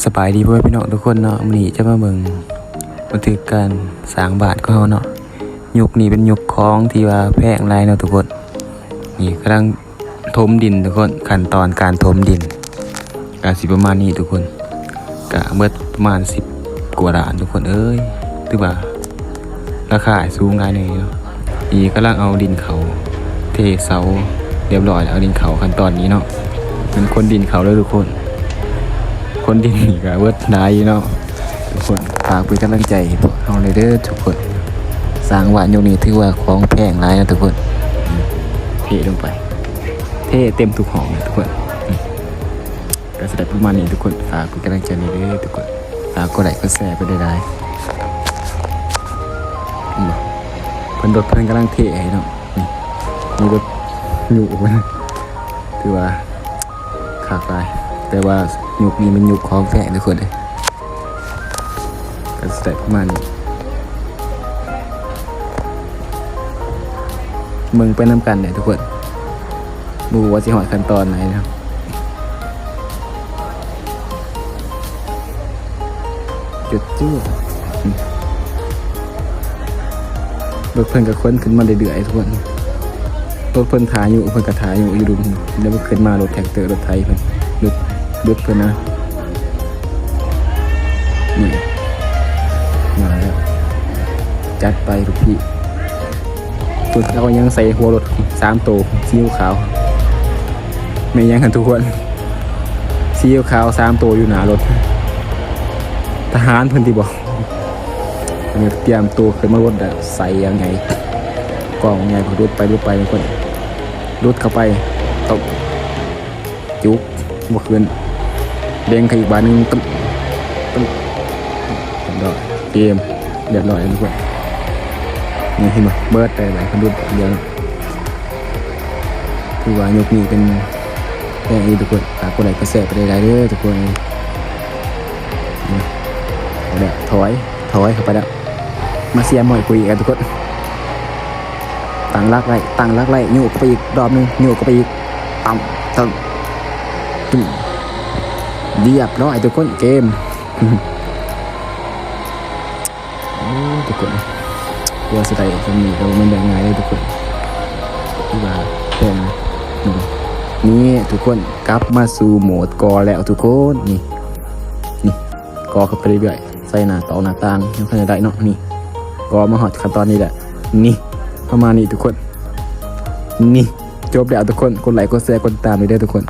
ສະບາຍດີພໍ່ແມ່ພີ່ນ້ອງທຸກຄົນເນາະ, ມື້ນີ້ຈະມາເບິ່ງບັນທຶກການສ້າງບ້ານຂອງເຮົາເນາະ. ຍຸກນີ້ເປັນຍຸກຂອງທີ່ວ່າແພງຫຼາຍເນາະທຸກຄົນ. ນີ້ກຳລັງຖົມດິນທຸກຄົນ, ຂັ້ນຕອນການຖົມດິນກະຊິປະມານນີ້ທຸກຄົນ, ກະເບິດປະມານສິບກວ່າລ້ານທຸກຄົນເອີຍ, ຖືວ່າ ລາຄາສູງຫຼາຍແນວເນາະ. ນີ້ກຳລັງເອົາດິນເຂົ້າ ເທເສົາຮຽບຮ້ອຍແລ້ວ, ເອົາດິນເຂົ້າຂັ້ນຕອນນີ້ເນາະ. ແມ່ນຂົນດິນເຂົ້າເດີທຸກຄົນ, ຂົນດິນນີ້ກະເບິດຫຼາຍຢູ່ເນາະທຸກຄົນ. ຝາກເປັນກຳລັງໃຈໃຫ້ພວກເຮົາແດ່ເດີທຸກຄົນ. ສ້າງບ້ານຍຸກນີ້ຖືວ່າຂອງແພງຫຼາຍເນາະທຸກຄົນ. ເທລົງໄປ, ເທເຕັມທຸກຫ້ອງເລີຍທຸກຄົນ. ກະຊິໄດ້ປະມານນີ້ທຸກຄົນ. ຝາກເປັນກຳລັງໃຈແດ່ເດີທຸກຄົນ, ຝາກກົດໄລກົດແຊໄປຫຼາຍໆ. ເຫັນບໍ່? ເພິ່ນ ລົດເພິ່ນກຳລັງເທໃຫ້ເນາະ. ນີ້ ມີລົດຍຸ ເພິ່ນ ຖືວ່າຄັກຫຼາຍ, ແຕ່ວ່າຍຸກນີ້ແມ່ນຍຸກຂອງແທ້ທຸກຄົນເອີຍ. ກະຊິໄດ້ປະມານນີ້, ເບິ່ງໄປນຳກັນເດີທຸກຄົນ. ບໍ່ຮູ້ວ່າຊິຮອດຂັ້ນຕອນໃດເນາະ. ຈຸດຈຸດ ລົດເພິ່ນກະຂົນຂຶ້ນມາເລື້ອຍໆທຸກຄົນ. ລົດເພິ່ນຖ້າຍຸ ເພິ່ນກະຖ້າຍຸຢູ່ດຸ່ມ, ແລ້ວເພິ່ນຂຶ້ນມາ ລົດແທກເຕີ ລົດໄຖເພິ່ນ ລົດ ລົດເພິ່ນນະ. ນີ້ ມາແລ້ວ, ຈັດໄປລູກພີ່. ເພິ່ນເອົາຫຍັງໃສ່ຫົວລົດ ສາມໂຕ ສີຂາວ. ແມ່ນຫຍັງຫັ້ນທຸກຄົນ? ສີຂາວສາມໂຕຢູ່ໜ້າລົດ. ທະຫານເພິ່ນຕິບໍ? ອັນນີ້ກະຕຽມໂຕຂຶ້ນມາລົດແລ້ວ, ໃສ່ຢ່າງໃຫຍ່ ກ້ອງໃຫຍ່ ຫຼຸດໄປ ຫຼຸດໄປທຸກຄົນ. ຫຼຸດເຂົ້າໄປ ຕົກ ຈຸກ ບໍ່ຂຶ້ນ. ເລັ່ງເຂົ້າອີກບາດໜຶ່ງ. ຕຶ້ງ ຕຶ້ງ ຮຽບຮ້ອຍ ເກມ ຮຽບຮ້ອຍທຸກຄົນ. ນີ້ເຫັນບໍ່? ເບິດໄປຫຼາຍຄົນດຸດດຽວເນາະ. ຖືວ່າຍຸກນີ້ເປັນແນວນີ້ທຸກຄົນ. ຝາກກົດໄລກົດແຊໄປຫຼາຍໆເດີທຸກຄົນ. ນີ້ ເອົາແລ້ວ ຖອຍ ຖອຍເຂົ້າໄປແລ້ວ. ມາເສຍມອຍກຸຍກັນທຸກຄົນ. ຕັ້ງຫຼັກໄວ້ ຕັ້ງຫຼັກໄວ້ ໂຍກເຂົ້າໄປອີກ ດອບໜຶ່ງ ໂຍກເຂົ້າໄປອີກ. ຕຳ ຕຶ້ງ ຕຶ້ງ ຮຽບຮ້ອຍທຸກຄົນ ເກມ. ໂອ້ ທຸກຄົນ ກວ່າຊິໄດ້ສ່ຳນີ້ກະບໍ່ແມ່ນເລື່ອງງ່າຍເດີທຸກຄົນ. ຖືວ່າແພງນະ. ນີ້ ນີ້ທຸກຄົນ ກັບມາສູ່ໂໝດກໍ່ແລ້ວທຸກຄົນ. ນີ້ ນີ້ ກໍ່ເຂົ້າໄປເລື້ອຍໆ ໃສ່ໜ້າຕອກໜ້າຕ່າງ ຍັງທັນໄດ້ເນາະ. ນີ້ ກໍ່ມາຮອດຂັ້ນຕອນນີ້ແຫຼະ. ນີ້ ປະມານນີ້ທຸກຄົນ. ນີ້ ຈົບແລ້ວທຸກຄົນ. ກົດໄລກົດແຊກົດຕິດຕາມໄດ້ເດີທຸກຄົນ.